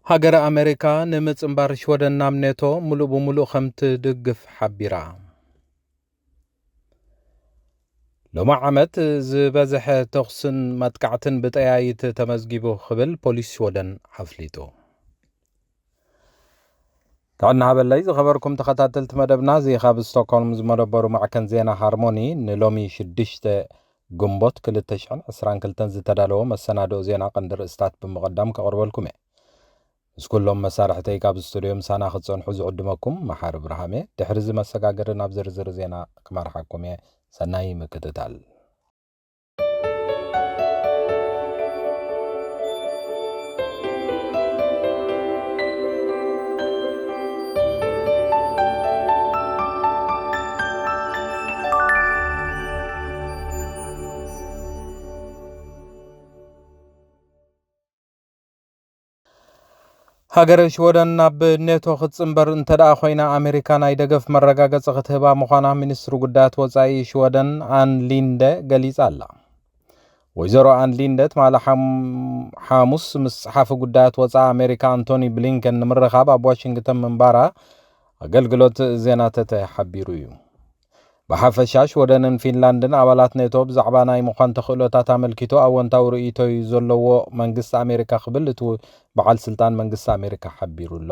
ሃገረ ኣሜሪካ ንምጽንባር ሽወደን ናብ ኔቶ ምሉእ ብምሉእ ከም ትድግፍ ሓቢራ። ሎሚ ዓመት ዝበዝሐ ተኹስን መጥቃዕትን ብጠያይት ተመዝጊቡ ክብል ፖሊስ ሽወደን ኣፍሊጡ። ጥዕና ሃበለይ ዝኸበርኩም ተኸታተልቲ መደብና፣ እዚ ካብ ስቶክሆልም ዝመደበሩ ማዕከን ዜና ሃርሞኒ ንሎሚ ሽዱሽተ ግንቦት ክልተ ሽሕን ዕስራን ክልተን ዝተዳለወ መሰናድኦ ዜና ቀንዲ ርእስታት ብምቕዳም ከቕርበልኩም እየ። ምስ ኩሎም መሳርሕተይ ካብ ስቱድዮ ምሳና ክትጸንሑ ዝዕድመኩም መሓሪ ብርሃም እየ። ድሕሪ እዚ መሰጋገሪ ናብ ዝርዝር ዜና ክመርሓኩም እየ። ሰናይ ምክትታል። ሃገረ ሽወደን ናብ ኔቶ ክትጽንበር እንተ ደኣ ኮይና፣ ኣሜሪካ ናይ ደገፍ መረጋገጺ ክትህባ ምዃና ሚኒስትሪ ጉዳያት ወጻኢ ሽወደን ኣን ሊንደ ገሊጻ ኣላ። ወይዘሮ ኣን ሊንደ ትማሊ ሓም-፣ ሓሙስ ምስ ጸሓፊ ጉዳያት ወጻኢ ኣሜሪካ ኣንቶኒ ብሊንከን ንምርኻብ ኣብ ዋሽንግተን ምንባራ ኣገልግሎት ዜና ተተ ሓቢሩ እዩ። ብሓፈሻ ሽወደንን ፊንላንድን ኣባላት ኔቶ ብዛዕባ ናይ ምዃን ተኽእሎታት ኣመልኪቱ ኣወንታዊ ርእይቶ እዩ ዘለዎ መንግስቲ ኣሜሪካ ክብል እቲ በዓል ስልጣን መንግስቲ ኣሜሪካ ሓቢሩ ኣሎ።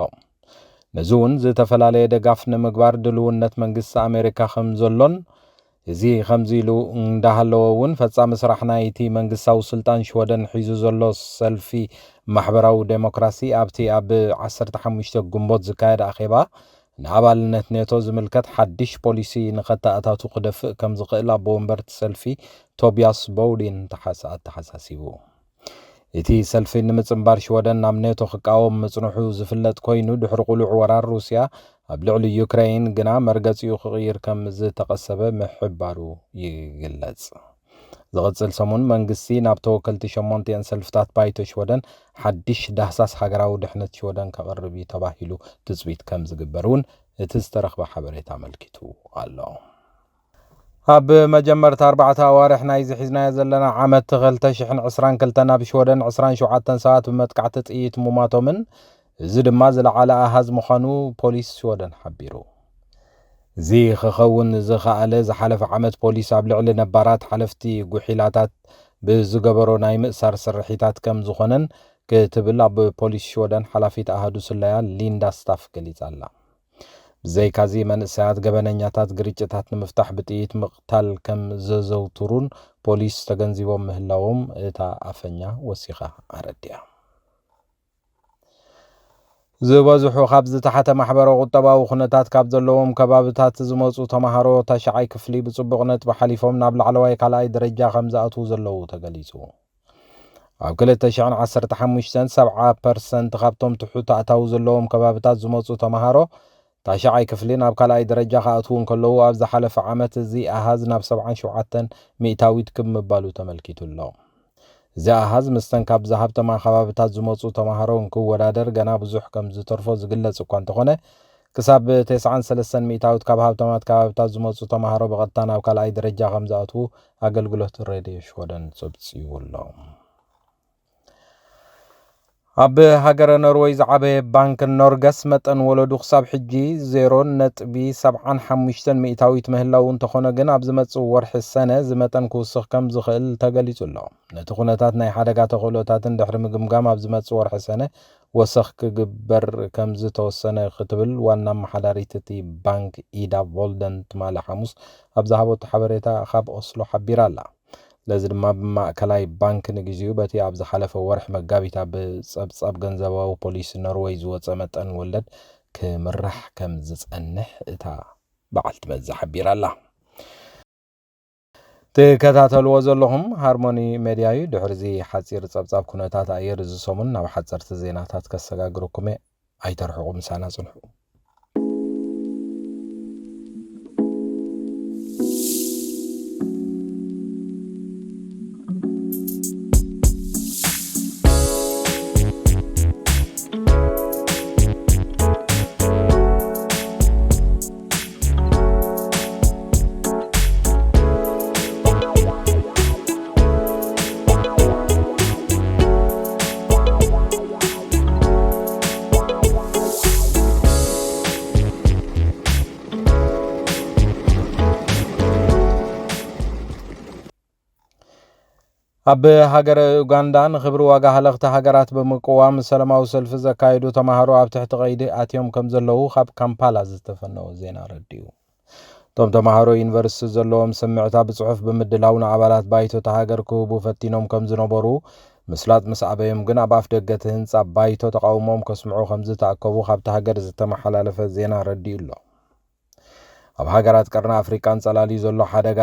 ነዚ እውን ዝተፈላለየ ደጋፍ ንምግባር ድልውነት መንግስቲ ኣሜሪካ ከም ዘሎን እዚ ከምዚ ኢሉ እንዳሃለወ እውን ፈጻሚ ስራሕ ናይቲ መንግስታዊ ስልጣን ሽወደን ሒዙ ዘሎ ሰልፊ ማሕበራዊ ዴሞክራሲ ኣብቲ ኣብ ዓሰርተ ሓሙሽተ ግንቦት ዝካየድ ኣኼባ ንኣባልነት ኔቶ ዝምልከት ሓድሽ ፖሊሲ ንኸተኣታቱ ክደፍእ ከም ዝኽእል ኣቦ ወንበር እቲ ሰልፊ ቶቢያስ ቦውዲን ተሓሳ-፣ ኣተሓሳሲቡ። እቲ ሰልፊ ንምጽንባር ሽወደን ናብ ኔቶ ክቃወም ምጽንሑ ዝፍለጥ ኮይኑ፣ ድሕሪ ቅሉዕ ወራር ሩስያ ኣብ ልዕሊ ዩክረይን ግና መርገጺኡ ክቕይር ከም ዝተቐሰበ ምሕባሩ ይግለጽ። ዝቕጽል ሰሙን መንግስቲ ናብ ተወከልቲ ሸሞንቲአን ሰልፍታት ባይቶ ሽወደን ሓድሽ ዳህሳስ ሃገራዊ ድሕነት ሽወደን ከቕርብ እዩ ተባሂሉ ትጽቢት ከም ዝግበር እውን እቲ ዝተረኽበ ሓበሬታ ኣመልኪቱ ኣሎ። ኣብ መጀመርታ ኣርባዕተ ኣዋርሕ ናይዚ ሒዝናዮ ዘለና ዓመት ክልተ ሽሕን ዕስራን ክልተን ኣብ ሽወደን ዕስራን ሸውዓተን ሰባት ብመጥቃዕቲ ጥይት ምሟቶምን እዚ ድማ ዝለዓለ ኣሃዝ ምዃኑ ፖሊስ ሽወደን ሓቢሩ። እዚ ክኸውን ዝኸኣለ ዝሓለፈ ዓመት ፖሊስ ኣብ ልዕሊ ነባራት ሓለፍቲ ጉሒላታት ብዝገበሮ ናይ ምእሳር ስርሒታት ከም ዝኾነን ክትብል ኣብ ፖሊስ ሽወደን ሓላፊት ኣሃዱ ስለያ ሊንዳ ስታፍ ገሊጻ ኣላ። ብዘይካዚ መንእሰያት ገበነኛታት ግርጭታት ንምፍታሕ ብጥይት ምቕታል ከም ዘዘውትሩን ፖሊስ ተገንዚቦም ምህላዎም እታ ኣፈኛ ወሲኻ ኣረዲኣ። ዝበዝሑ ካብ ዝተሓተ ማሕበረ ቁጠባዊ ኩነታት ካብ ዘለዎም ከባብታት ዝመጹ ተማሃሮ ታሽዓይ ክፍሊ ብጽቡቕ ነጥቢ ሓሊፎም ናብ ላዕለዋይ ካልኣይ ደረጃ ከም ዝኣትዉ ዘለዉ ተገሊጹ። ኣብ ክልተ ሽሕን ዓሰርተ ሓሙሽተን ሰብዓ ፐርሰንት ካብቶም ትሑት ኣታዊ ዘለዎም ከባብታት ዝመጹ ተማሃሮ ታሽዓይ ክፍሊ ናብ ካልኣይ ደረጃ ክኣትዉ እንከለዉ፣ ኣብ ዝሓለፈ ዓመት እዚ ኣሃዝ ናብ ሰብዓን ሸውዓተን ሚእታዊት ክብ ምባሉ ተመልኪቱ ኣሎ። እዚ ኣሃዝ ምስተን ካብ ዝሃብተማ ከባብታት ዝመጹ ተማሃሮ እንክወዳደር ገና ብዙሕ ከም ዝተርፎ ዝግለጽ እኳ እንተኾነ፣ ክሳብ ተስዓን ሰለስተን ሚእታዊት ካብ ሃብታማት ከባብታት ዝመጹ ተማሃሮ ብቐጥታ ናብ ካልኣይ ደረጃ ከም ዝኣትዉ ኣገልግሎት ሬድዮ ሽወደን ጸብጺቡ ኣሎ። ኣብ ሃገረ ኖርወይ ዝዓበየ ባንክ ኖርገስ መጠን ወለዱ ክሳብ ሕጂ ዜሮ ነጥቢ ሰብዓን ሓሙሽተን ሚእታዊት ምህላው እንተኾነ ግን ኣብ ዝመጽእ ወርሒ ሰነ እዚ መጠን ክውስኽ ከም ዝኽእል ተገሊጹ ኣሎ። ነቲ ኩነታት ናይ ሓደጋ ተኽእሎታትን ድሕሪ ምግምጋም ኣብ ዝመጽእ ወርሒ ሰነ ወሰኽ ክግበር ከም ዝተወሰነ ክትብል ዋና ኣመሓዳሪት እቲ ባንክ ኢዳ ቮልደን ትማሊ ሓሙስ ኣብ ዝሃበቶ ሓበሬታ ካብ ኦስሎ ሓቢራ ኣላ። ስለዚ ድማ ብማእከላይ ባንክ ንግዜኡ በቲ ኣብ ዝሓለፈ ወርሒ መጋቢት ኣብ ጸብጻብ ገንዘባዊ ፖሊሲ ኖርወይ ዝወጸ መጠን ወለድ ክምራሕ ከም ዝጸንሕ እታ በዓልቲ መዚ ሓቢራ ኣላ። ትከታተልዎ ዘለኹም ሃርሞኒ ሜድያ እዩ። ድሕሪ እዚ ሓጺር ጸብጻብ ኩነታት ኣየር እዚ ሰሙን ናብ ሓጸርቲ ዜናታት ከሰጋግረኩም እየ። ኣይተርሕቑ፣ ምሳና ጽንሑ። ኣብ ሃገረ ኡጋንዳ ንኽብሪ ዋጋ ሃለኽቲ ሃገራት ብምቅዋም ሰላማዊ ሰልፊ ዘካየዱ ተማሃሮ ኣብ ትሕቲ ቀይዲ ኣትዮም ከም ዘለዉ ካብ ካምፓላ ዝተፈነወ ዜና ኣረዲኡ። እቶም ተማሃሮ ዩኒቨርሲቲ ዘለዎም ስምዕታ ብጽሑፍ ብምድላው ንኣባላት ባይቶ እታ ሃገር ክህቡ ፈቲኖም ከም ዝነበሩ፣ ምስላጥ ምስ ኣበዮም ግን ኣብ ኣፍ ደገ እቲ ህንጻ ባይቶ ተቃውሞኦም ከስምዑ ከም ዝተኣከቡ ካብቲ ሃገር ዝተመሓላለፈ ዜና ኣረዲኡ ኣሎ። ኣብ ሃገራት ቀርኒ ኣፍሪቃ ኣንጸላልዩ ዘሎ ሓደጋ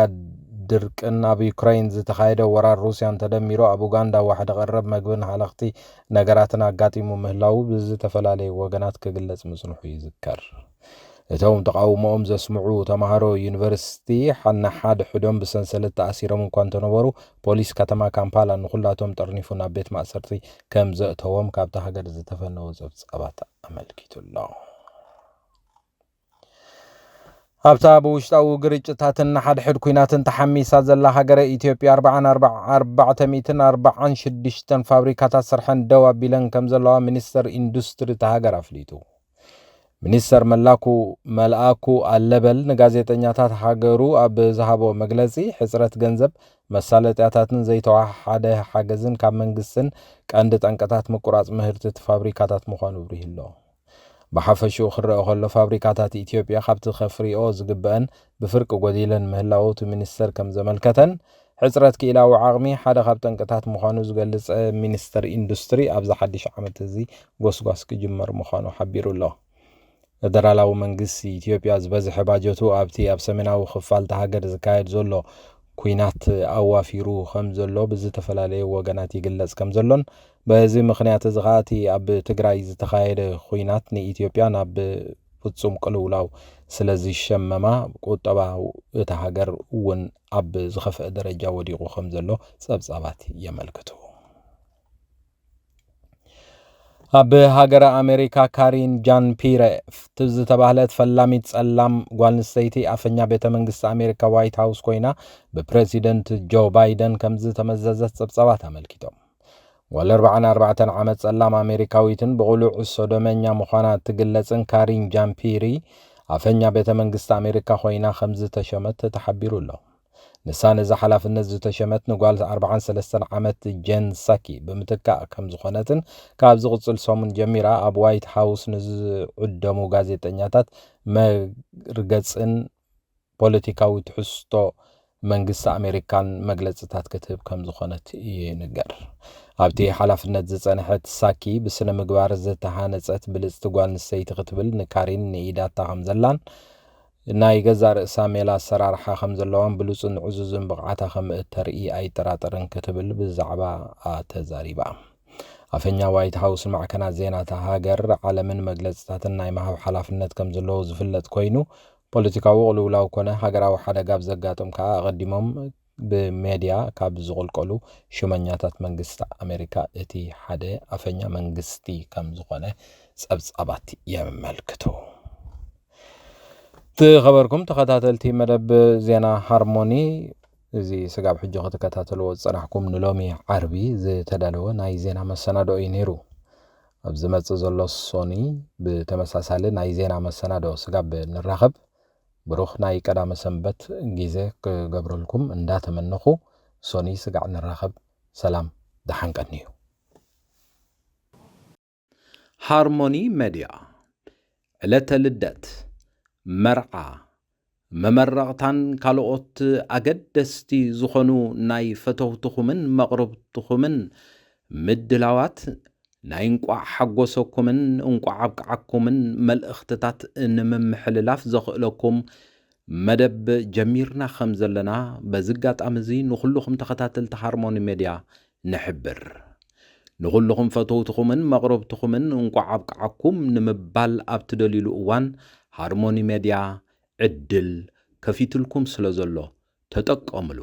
ድርቅን ኣብ ዩክረይን ዝተኻየደ ወራር ሩስያን ተደሚሩ ኣብ ኡጋንዳ ዋሕዲ ቀረብ መግብን ሃለኽቲ ነገራትን ኣጋጢሙ ምህላዉ ብዝተፈላለዩ ወገናት ክግለጽ ምጽንሑ ይዝከር። እቶም ተቃውሞኦም ዘስምዑ ተማሃሮ ዩኒቨርሲቲ ሓ-፣ ንሓድሕዶም ብሰንሰለት ተኣሲሮም እኳ እንተነበሩ፣ ፖሊስ ከተማ ካምፓላ ንኹላቶም ጠርኒፉ ናብ ቤት ማእሰርቲ ከም ዘእተዎም ካብታ ሃገር ዝተፈነወ ጸብጻባት ኣመልኪቱ ኣሎ። ኣብታ ብውሽጣዊ ግርጭታትን ንሓድሕድ ኲናትን ተሓሚሳ ዘላ ሃገረ ኢትዮጵያ ኣርባዓን ኣርባዕ-፣ ኣርባዕተ ሚእትን ኣርባዓን ሽዱሽተን ፋብሪካታት ስርሐን ደው ኣቢለን ከም ዘለዋ ሚኒስተር ኢንዱስትሪ እታ ሃገር ኣፍሊጡ። ሚኒስተር መላኩ፣ መልኣኩ ኣለበል ንጋዜጠኛታት ሃገሩ ኣብ ዝሃቦ መግለጺ፣ ሕጽረት ገንዘብ፣ መሳለጥያታትን ዘይተወሓሓደ ሓገዝን ካብ መንግስትን ቀንዲ ጠንቅታት ምቁራጽ ምህርቲ እቲ ፋብሪካታት ምዃኑ ኣብሪሁ ኣሎ። ብሓፈሽኡ ክረአ ከሎ፣ ፋብሪካታት ኢትዮጵያ ካብቲ ከፍርይኦ ዝግበአን ብፍርቂ ጎዲለን ምህላዉ እቲ ሚኒስተር ከም ዘመልከተን፣ ሕጽረት ክኢላዊ ዓቕሚ ሓደ ካብ ጠንቅታት ምዃኑ ዝገልጸ ሚኒስተር ኢንዱስትሪ፣ ኣብዚ ሓድሽ ዓመት እዚ ጎስጓስ ክጅመር ምዃኑ ሓቢሩ ኣሎ። ፌደራላዊ መንግስቲ ኢትዮጵያ ዝበዝሐ ባጀቱ ኣብቲ ኣብ ሰሜናዊ ክፋል እታ ሃገር ዝካየድ ዘሎ ኲናት ኣዋፊሩ ከም ዘሎ ብዝተፈላለየ ወገናት ይግለጽ ከም ዘሎን፣ በዚ ምኽንያት እዚ ኸኣ እቲ ኣብ ትግራይ ዝተኻየደ ኲናት ንኢትዮጵያ ናብ ፍጹም ቅልውላው ስለ ዝሸመማ፣ ቁጠባ እታ ሃገር እውን ኣብ ዝኸፍአ ደረጃ ወዲቑ ከም ዘሎ ጸብጻባት የመልክቱ። ኣብ ሃገረ ኣሜሪካ ካሪን ጃን ፒረ ዝተባህለት ፈላሚት ጸላም ጓል ኣንስተይቲ ኣፈኛ ቤተ መንግስቲ ኣሜሪካ ዋይት ሃውስ ኮይና ብፕረሲደንት ጆ ባይደን ከም ዝተመዘዘት ጸብጻባት ኣመልኪቶም። ጓል ኣርባዓን ኣርባዕተን ዓመት ጸላም ኣሜሪካዊትን ብቕሉዕ ሶዶመኛ ምዃና እትግለጽን ካሪን ጃን ፒሪ ኣፈኛ ቤተ መንግስቲ ኣሜሪካ ኮይና ከም ዝተሸመት ተሓቢሩ ኣሎ። ንሳ ነዚ ሓላፍነት ዝተሸመት ንጓል ኣርባዓን ሰለስተን ዓመት ጄን ሳኪ ብምትካእ ከም ዝኾነትን፣ ካብ ዝቕጽል ሰሙን ጀሚራ ኣብ ዋይት ሃውስ ንዝዕደሙ ጋዜጠኛታት መርገጽን ፖለቲካዊ ትሕዝቶ መንግስቲ ኣሜሪካን መግለጽታት ክትህብ ከም ዝኾነት ይንገር። ኣብቲ ሓላፍነት ዝጸንሐት ሳኪ ብስነ ምግባር ዝተሃነጸት ብልጽቲ ጓል ኣንስተይቲ ክትብል ንካሪን ንኢዳታ ከም ዘላን፣ ናይ ገዛእ ርእሳ ሜላ ኣሰራርሓ ከም ዘለዋን ብሉጽን ዕዙዝን ብቕዓታ ከም እተርኢ ኣይጠራጠርን ክትብል ብዛዕባኣ ተዛሪባ። ኣፈኛ ዋይት ሃውስ ንማዕከናት ዜና እታ ሃገር ዓለምን መግለጽታትን ናይ ምሃብ ሓላፍነት ከም ዘለዎ ዝፍለጥ ኮይኑ፣ ፖለቲካዊ ቅልውላው ኮነ ሃገራዊ ሓደጋ ኣብ ዘጋጥም ከኣ ኣቐዲሞም ብሜድያ ካብ ዝቕልቀሉ ሹመኛታት መንግስቲ ኣሜሪካ እቲ ሓደ ኣፈኛ መንግስቲ ከም ዝኾነ ጸብጻባት የመልክቱ። ዝኸበርኩም ተኸታተልቲ መደብ ዜና ሃርሞኒ፣ እዚ ስጋብ ሕጂ ክትከታተልዎ ዝጸናሕኩም ንሎሚ ዓርቢ ዝተዳለወ ናይ ዜና መሰናድኦ እዩ ነይሩ። ኣብ ዝመጽእ ዘሎ ሶኒ ብተመሳሳሊ ናይ ዜና መሰናድኦ ስጋብ ንራኸብ፣ ብሩኽ ናይ ቀዳመ ሰንበት ግዜ ክገብረልኩም እንዳተመነኹ፣ ሶኒ ስጋዕ ንራኸብ። ሰላም፣ ደሓን ቀንዩ። ሃርሞኒ ሜድያ፣ ዕለተ ልደት፣ መርዓ፣ መመረቕታን ካልኦት ኣገደስቲ ዝኾኑ ናይ ፈተውትኹምን መቕርብትኹምን ምድላዋት፣ ናይ እንቋዕ ሓጎሰኩምን እንቋዕ ኣብቅዓኩምን መልእኽትታት ንምምሕልላፍ ዘኽእለኩም መደብ ጀሚርና ከም ዘለና በዚ ኣጋጣሚ እዚ ንኹልኹም ተኸታተልቲ ሃርሞኒ ሜድያ ንሕብር። ንኹልኹም ፈተውትኹምን መቕረብትኹምን እንቋዕ ኣብቅዓኩም ንምባል ኣብ ትደልዩሉ እዋን ሃርሞኒ ሜድያ ዕድል ከፊትልኩም ስለ ዘሎ ተጠቀምሉ።